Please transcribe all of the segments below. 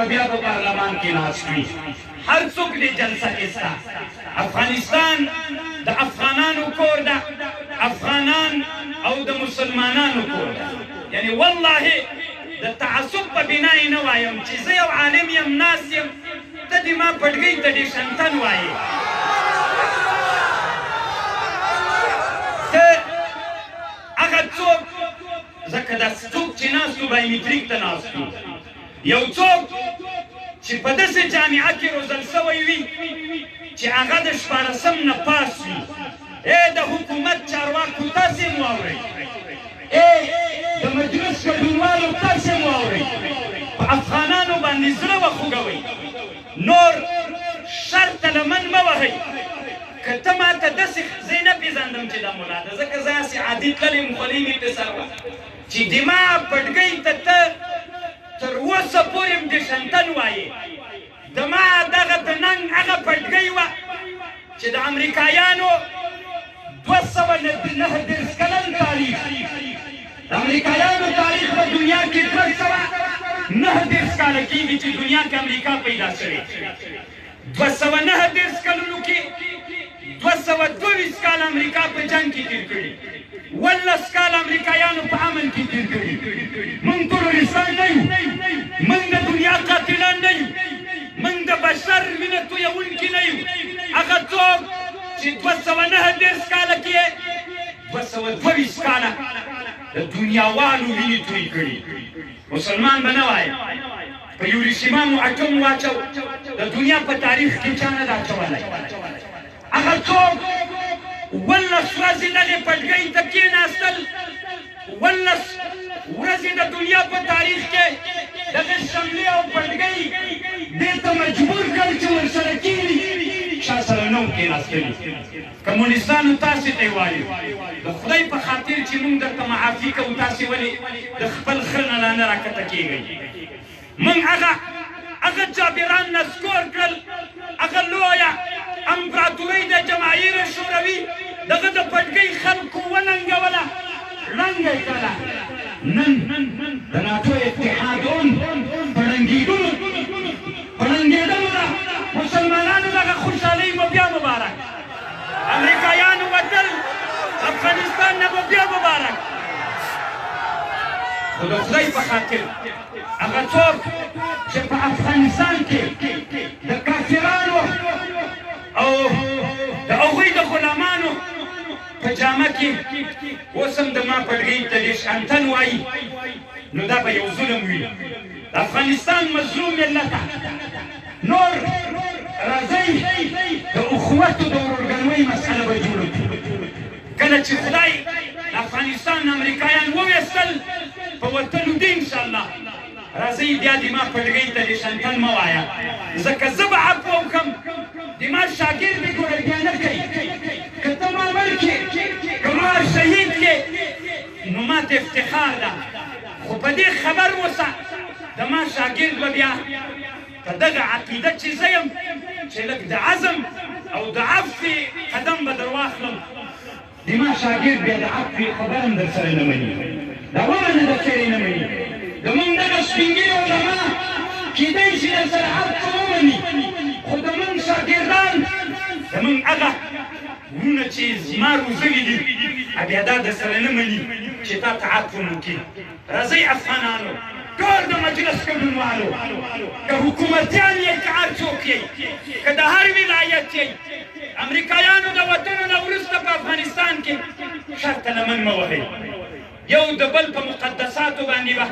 به بیا په پارلمان کې ناست وي. هر څوک دې جلسه کې ستا. افغانستان د افغانانو کور ده، افغانان او د مسلمانانو کور ده. یعنی والله د تعصب په بنا یې نه وایم چې زه یو عالم یم، ناست یم، ته دې ما پټګۍ ته دې شنتن وایې. ته هغه څوک، ځکه دا څوک چې ناست وو بایومتریک ته ناست وو، یو څوک چې په داسې جامعه کې روزل شوی وي چې هغه د 16 نه پاس وي. ای د حکومت چارواکو تاسې هم واورئ، ای د مجلس ګډونوالو تاسې هم واورئ، په افغانانو باندې زړه وخوږوئ، نور شر ته لمن مه وهئ. که ته ما ته داسې زه یې نه پېژندم چې دا ملا ده، ځکه زه هسې عادي تللی یم، خولۍ مې پرې سر وه، چې دما پټګۍ ته ته تر اوسه پورې هم د شنتن وایې. د ما دغه د ننګ هغه پټګۍ وه چې د امریکایانو 239 کلن تاریخ، د امریکایانو تاریخ په دنیا کې 239 کاله کېږي چې دنیا کې امریکا پیدا شوې. 239 کلونو کې 222 کاله امریکا په جنګ کې تېر کړي، 18 کاله امریکایانو په امن کې تېر کړي. موږ تروریستان نه یو، موږ د دنیا قاتلان نه یو، موږ د بشر وینه تویوونکي نه یو. هغه څوک چې 239 کاله کې 222 کاله د دنیاوالو وینې توی کړي، مسلمان به نه وایي. په یوریشیما مو اټوم واچو، د دنیا په تاریخ کې چا نه ده اچولی. هغه څوک 18 ورځې دغې پټګۍ ته کېناستل، 18 ورځې د دنیا په تاریخ کې دغې شملې او پټګۍ دې ته مجبور کړ چې ورسره کښېني، چا سره نه وو کېناستلي. کمونستانو تاسې ته یې وایو، د خدای په خاطر چې موږ درته معافي کوو، تاسې ولې د خپل خره نه لا نه راکښته کېږئ؟ موږ هغه جابران نسکور کړل، هغه لویه امپراتورۍ د جماهیر شوروي دغه د پټګۍ خلکو وننګوله، ړنګه یې کړله. نن د ناټو اتحاد هم په ړنګېدلو ده. مسلمانانو دغه خوشحالۍ مو بیا مبارک، امریکایانو وتل افغانستان نه مو بیا مبارک. خو د خدای په خاطر هغه څوک چې په افغانستان کې د کافرانو او د هغوی د غلامانو په جامه کې اوس هم د ما پټګۍ ته دېرش انتن وایي، نو دا به یو ظلم وي د افغانستان مظلوم ملته. نور راځئ د اخوت او د ورورګلوۍ مسئله به جوړه کړو. کله چې خدای د افغانستان امریکایان وویستل په وتلو دي انشاءالله، راځئ بیا د ما پټګۍ ته د شنتن مه وایه، ځکه زه به عفوه وکړم. د ما شاګرد دې ګوره بیا نه کوي. که ته ما مړ کړې، که ما شهید کړې، نو ما ته افتخار ده، خو په دې خبر اوسه د ما شاګرد به بیا په دغه عقیده چې زه یم، چې لږ د عزم او د عفوې قدم به در واخلم، د ما شاګرد بیا د عفوې خبره هم در سره نه مني، دا ومنه در سره یې نه مني. د موږ دغه سپین ږیري علما کېدای شي در سره عفوه ومني، خو د موږ شاګردان، د موږ هغه وروڼه چې زما روزلي دي، بیا دا در سره نه مني چې تا ته عفوه وکړي. راځئ افغانانو، ټول د مجلس ګډونوالو، که حکومتیان یئ، که هر څوک یئ، که د هر ولایت یئ، امریکایانو د وتلو نه وروسته په افغانستان کې شر ته لمن مه وهئ. یو د بل په مقدساتو باندې به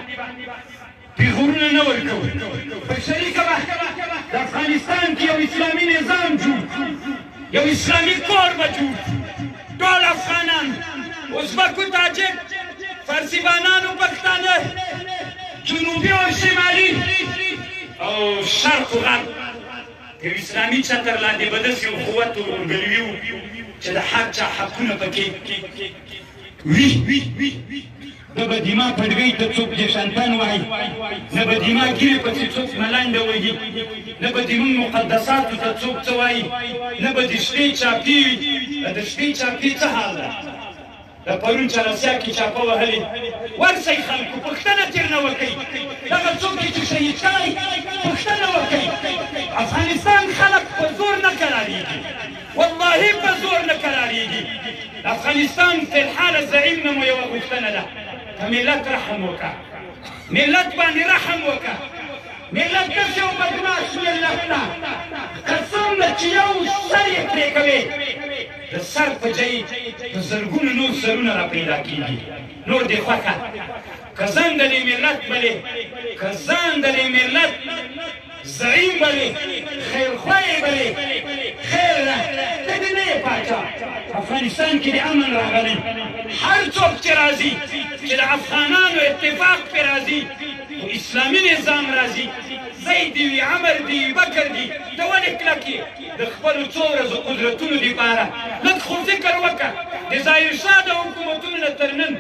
پیغورونه نه ورکوو، په شریکه به د افغانستان کې یو اسلامي نظام جوړ کړو، یو اسلامي کور به جوړ کړو. ټول افغانان، ازبکو، تاجک، فارسیبانانو، پښتانه، جنوبي او شمالي او شرق و غرب یو اسلامي چتر لاندې به داسې اخوت او ورورګلوي وکړو چې د هر چا حقونه پکې وي. نه به دما پټګۍ ته څوک جشنتن وایي، نه به دما ږیرې پسې څوک ملنډه وهي، نه به د موږ مقدساتو ته څوک څه وایي، نه به د شپې چاپې وي. د شپې چاپې څه حال ده؟ د پرون چرسیا کې چاپه وهلې، ورسئ خلکو پوښتنه ترنه وکړئ، دغه څوک یې چې شهید کړی پوښتنه والله په زور نه کرارېږي. د افغانستان فی الحال زعیم نه مو یوه غوښتنه ده، په ملت رحم وکړه، ملت باندې رحم وکړه. ملت داسې یو بدمعاش ملت ده، قسم ده چې یو سر یې پرې کوې، د سر په ځای په زرګونو نور سرونه را پیدا کېږي. نور دې خوښه که ځان د دې ملت بلې، که ځان د دې ملت زعیم بلې، خیرخواه یې بلې، خیر ده، ته دې نه یې پاچا. افغانستان کې دې امن راغلی، هر څوک چې راځي چې د افغانانو اتفاق پرې راځي، خو اسلامي نظام راځي. زید دي وي، عمر دي وي، بکر دي، ته ولې کلک یې د خپلو څو ورځو قدرتونو دپاره؟ لږ خو فکر وکړه، د ظاهر شاه د حکومتونو نه تر نن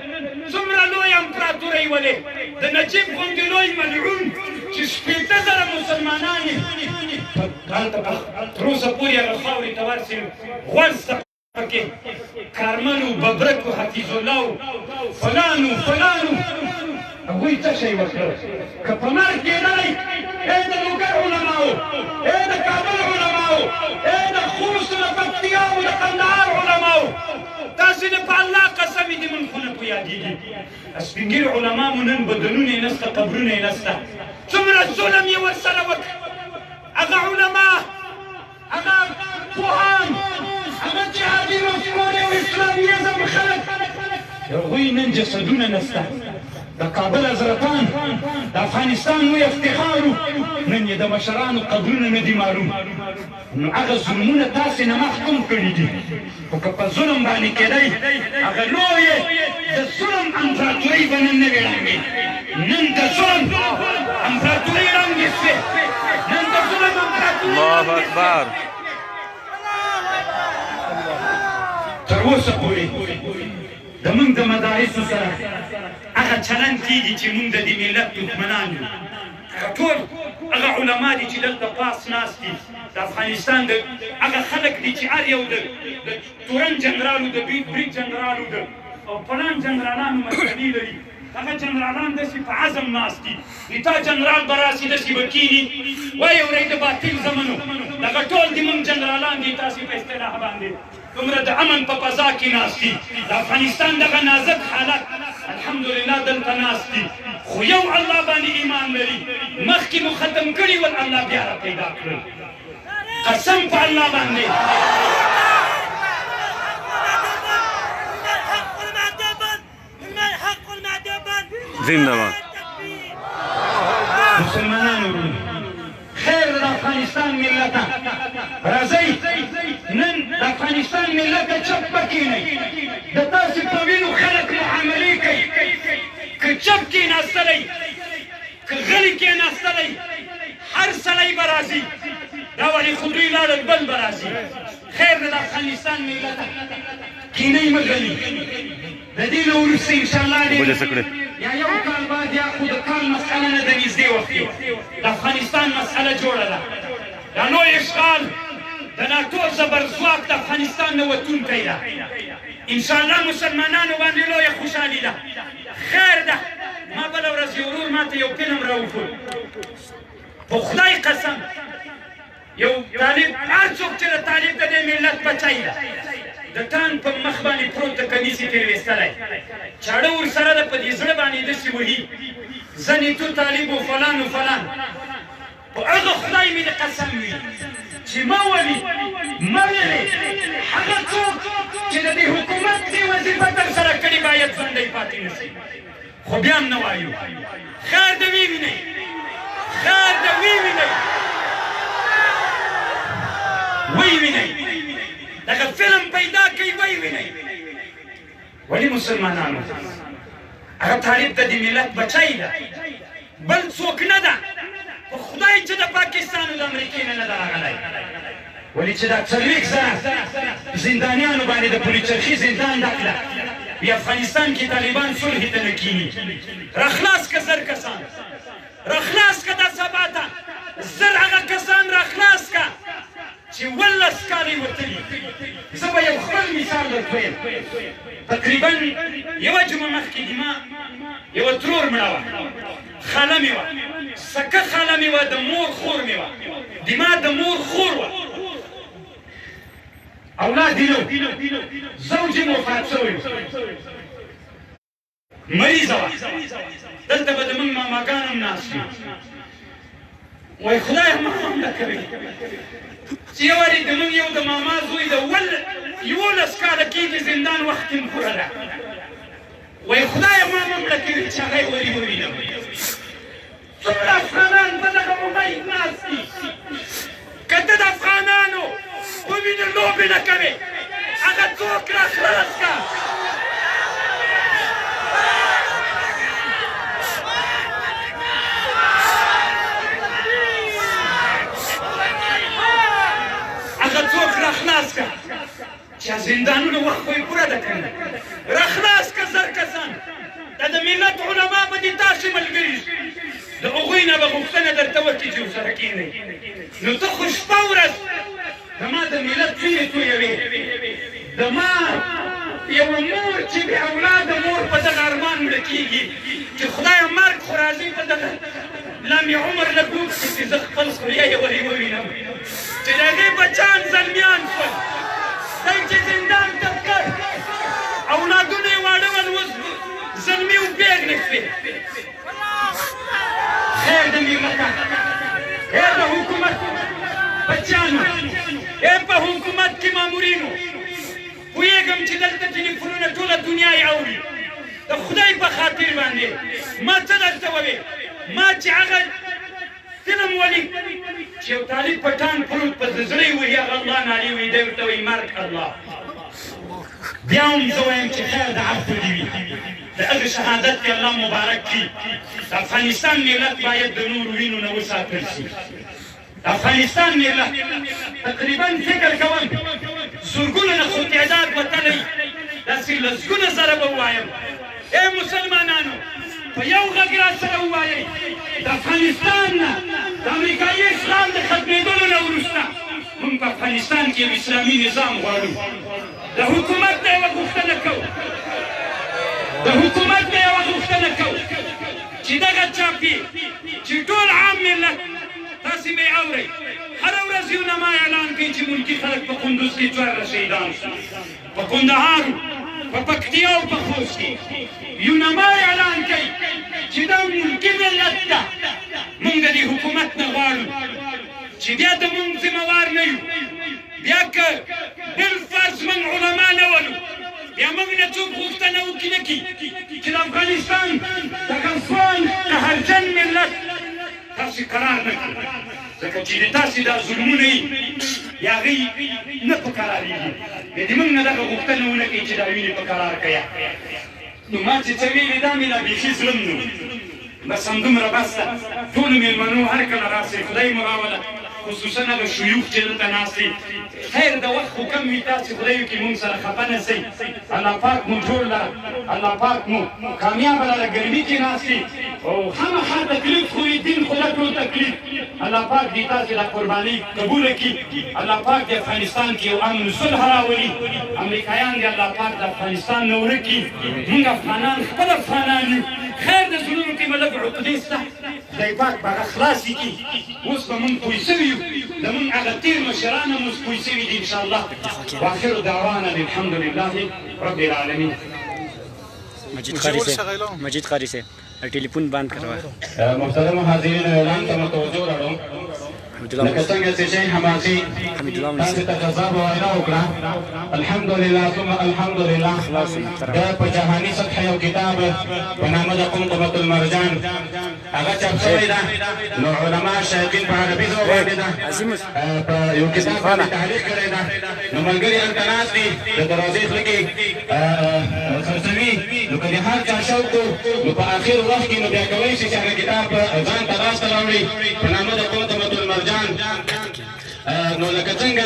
څومره لوی امپراتورۍ ولې د نجیب غوندې لوی ملعون چې 60,000 مسلمانان یې هلته تر اوسه پورې هغه خاورې ته ورسېږي، غوږ ته پکې کارمل و، ببرک و، حفیظ الله و، فلان و، فلان و، هغوی څه شی وکړل؟ که په مرګ کېدلی، ای د لوګر علماو، ای د کابل علماو، ای د خوست، د پکتیا او د قندهار علماو، تاسې د په الله قسم دي، مونږ خو نه په یادېږي. سپین ږیري علما مو نن بدنونه یې نسته، قبرونه یې نسته، څومره ظلم یې ورسره وکړ. هغه علما، هغه پوهان، هغه جهادي مفکورې او اسلامیزم خلک، هغوی نن جسدونه نسته. د کابل حضرتان د افغانستان لوی افتخار و، نن یې د مشرانو قبرونه نه دي معلوم. نو هغه ظلمونه تاسې نه مخ کوم کړي دي، خو که په ظلم باندې کېدی، هغه لویې د ظلم امپراتورۍ به نن نه وې ړنګې. نن د ظلم امپراتورۍ ړنګې سوې، نن د ظلم امپراتورۍ. الله اکبر. تر اوسه پورې د موږ د مدارسو سره هغه چلند کېږي چې موږ د دې ملت دښمنان یو. ټول هغه علما دي چې دلته پاس ناست دي، د افغانستان د هغه خلک دي چې هر یو د تورن جنرالو، د برید جنرالو، د او فلان جنرالانو مرتبې لري. هغه جنرالان داسې په عزم ناست دي، تا جنرال به راسي داسې به کښېني، وایي اورئ د باطل زمنو. دغه ټول د موږ جنرالان دي، تاسې په اصطلاح باندې دومره د امن په فضا کې ناست دي. د افغانستان دغه نازک حالت الحمدلله دلته ناست دي، خو یو الله باندې ایمان لري. مخکې مو ختم کړي ول، الله بیا را پیدا کړل، قسم په الله باندې. زنده باد. مسلمانانو وروڼو، خیر د افغانستان ملته، راځئ نن د افغانستان ملته چپ مه کښېنئ. د تاسې په وینو خلک معاملې کوي. که چپ کښېناستلی، که غلي کښېناستلی، هر سړی به راځي. دا ولې خو دوی لاړل، بل به راځي. خیر د افغانستان ملته، کښېنئ مه غلي. د دې نه وروسته انشاءالله ډېر یا یو کال بعد، یا خو د کال مسئله نه، د نږدې وخت کې د افغانستان مسئله جوړه ده. دا لوی اشغال د ناټو زبرځواک د افغانستان نه وتونکی ده. انشاءالله مسلمانانو باندې لویه خوشحالي ده، خیر ده. ما بله ورځ یو ورور ماته یو فلم راوښود، په خدای قسم یو طالب، هر څوک چې د طالب د دې ملت بچی ده، د ټانک په مخ باندې پروت، د کمیس یې ترې ویستلی، چاړه ورسره ده، په دې زړه باندې داسې وهي، ځنې تو طالب و فلان و فلان. په هغه خدای مې د قسم وي چې مه ولي مه ویرې، هغه څوک چې د دې حکومت دې وظیفه ترسره کړې باید ژوندی پاتې نه شي. خو بیا هم نه وایو، خیر د وی وینئ، خیر د وی وینئ، وی وینئ، دغه فلم پیدا کوي، وی وینئ. ولې مسلمانانو، هغه طالب د دې ملت بچی ده، بل څوک نه ده. په خدای چې د پاکستان او د امریکې نه نه ده راغلی. ولې چې دا 40,000 زندانیانو باندې د پولیچرخي زندان ډک ده، وی افغانستان کې طالبان صلحې ته نه کښېني. راخلاص که 1000 کسان، راخلاص که دا سبا ته 1000 هغه کسان راخلاص که چې 17 کاله یې وتلي. زه به یو خپل مثال درته ویم. تقریبا یوه جمعه مخکې د ما یوه ترور مړه وه، خاله مې وه، سکه خاله مې وه، د مور خور مې وه، د ما د مور خور وه. اولاد یې نه زوج یې وفات شوی، مریضه وه. دلته به د موږ ماماګان هم ناست وي، وایي خدای ما هم نه کوي چې یو وارې د موږ یو د ماما زوی د 11 کاله کېږي زندان وخت یې هم پوره ده، وایي خدای ما هم مړه کوي چې هغه یې وري ووینم. څومره افغانان په دغه امید ناست دي، که ته د افغانانو په وینو لوبې نه کوې هغه څوک را خلاص کړه. هغه څوک را خلاص کړه چې زندانونو وخت خو یې پوره ده که نه، را خلاص کړه زر کسان. دا د ملت علما به دې تاسې ملګري، د هغوی نه به غوښتنه درته وکړي چې ورسره کښېنئ. نو ته خو شپه ورځ زما د ملت وینې تویوې، زما یوه مور چې بې اولاده مور په دغه ارمان مړه کېږي چې خدایه مرګ خو راځي په دغه لا مې عمر لږ وکړي چې زه خپل خوریه یې ورې ووینم چې د هغې بچان زلمیان شول، دی چې زندان ته کړ اولادونه یې واړه ول، اوس زلمي او پېغلې شوې. خیر د ملته، خیر د حکومت بچیانو، ای په حکومت کې مامورینو، پوهېږم چې دلته ټلیفونونه ټوله دنیا یې اوري، د خدای په خاطر باندې ما څه درته ووې، ما چې هغه فلم ولید چې یو طالب په ټانک پروت په زړه یې وهي، هغه الله نارې وهي، دی ورته وایي مرګ الله. بیا هم زه وایم چې خیر د عفو دې وي، د هغه شهادت دې الله مبارک کړي. د افغانستان ملت باید د نورو وینو نه وساتل شي. د افغانستان ملت تقریبا فکر کوم زرګونه نه خو تعداد وتلی، داسې لسګونه زره به ووایم. ای مسلمانانو په یو غږ را سره ووایئ، د افغانستان نه د امریکایي اشغال د ختمېدلو نه وروسته موږ په افغانستان کې یو اسلامي نظام غواړو. د حکومت نه یوه غوښتنه کوو، د حکومت نه یوه غوښتنه کوو چې دغه چاپي چې ټول عام ملت تاسې به یې اورئ، هره ورځ یو نما اعلان کوي چې ملکي خلک په کندوز کې 14 شهیدان شول، په کندهار، په پکتیا او په خوست کې یو نما اعلان کوي چې دا ملکي ملت ده. موږ د دې حکومت نه غواړو چې بیا د موږ ذمه وار نه یو، بیا که بالفرض موږ علما نه ولو، بیا موږ نه څوک غوښتنه وکړي نه کړي چې د افغانستان دغه ځوان قهرجن ملت تاسې قرار نه کړئ، ځکه چې د تاسې دا ظلمونه یي بیا هغوی نه په قرارېږي. بیا دې موږ نه دغه غوښتنه ونه کوي چې دا وینې په قرار کړه. نو ما چې څه ویلي دا مې لا بیخي زړه نه و، بس همدومره بس ده. ټولو مېلمنو هر کله راسئ، خدای مو راوله، خصوصا هغه شیوخ چې دلته ناست دي. خیر د وخت خو کم وي، تاسې خدای وکړي مونږ سره خفه نه سئ. الله پاک مو جوړ لره، الله پاک مو کامیابه لره. ګرمي کې ناست دي او خامخا تکلیف خو وي، دین خو ده ټول تکلیف. الله پاک دې تاسې دا قرباني قبوله کړي. الله پاک دې افغانستان کې یو امن صلح راولي. امریکایان دې الله پاک د افغانستان نه ورک کړي. مونږ افغانان خپل افغانان یو. خیر د زړونو کې به لږ عقدې شته، خدای پاک به هغه خلاصې کړي. اوس به مونږ پوه شوي یو، د مونږ هغه تېر مشران هم اوس پوه شوي دي انشاءالله. واخر دعوانا الحمد لله رب العالمین. مجید قاری صاحب ټلیفون بند کړه. محترم حاضرین اعلان ته متوجه راړم. لکه څنګه چې شیخ حماسي تاسو ته جذاب وینا وکړه، الحمدلله ثم الحمدلله، دا په جهاني سطح یو کتاب په نامه د قمقمة المرجان هغه چاپ شوی ده. نو علما شیخین په عربي ژبه باندې ده په یو کتاب باندې تعلیق کړی ده. نو ملګري هلته ناست دي د دروازې خوله کې خرڅوي. نو که د هر چا شوق و نو په اخر وخت کې نو بیا کولی شي چې هغه کتاب ځان ته لاسته راوړي په نامه د قمقمة المرجان. نو لکه څنګه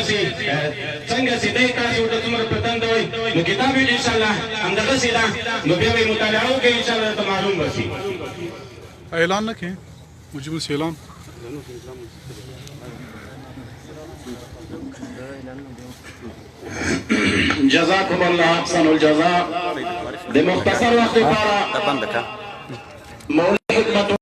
چې دی تاسو ورته څومره په تنده وئ، نو کتاب یې انشاءالله همدغسې ده. نو بیا به یې مطالعه وکړئ انشاءالله درته معلوم به شي. اعلان نه کوي مجيب اعلان. جزاكم الله احسن الجزاء. د مختصر وخت لپاره مولوي حکمت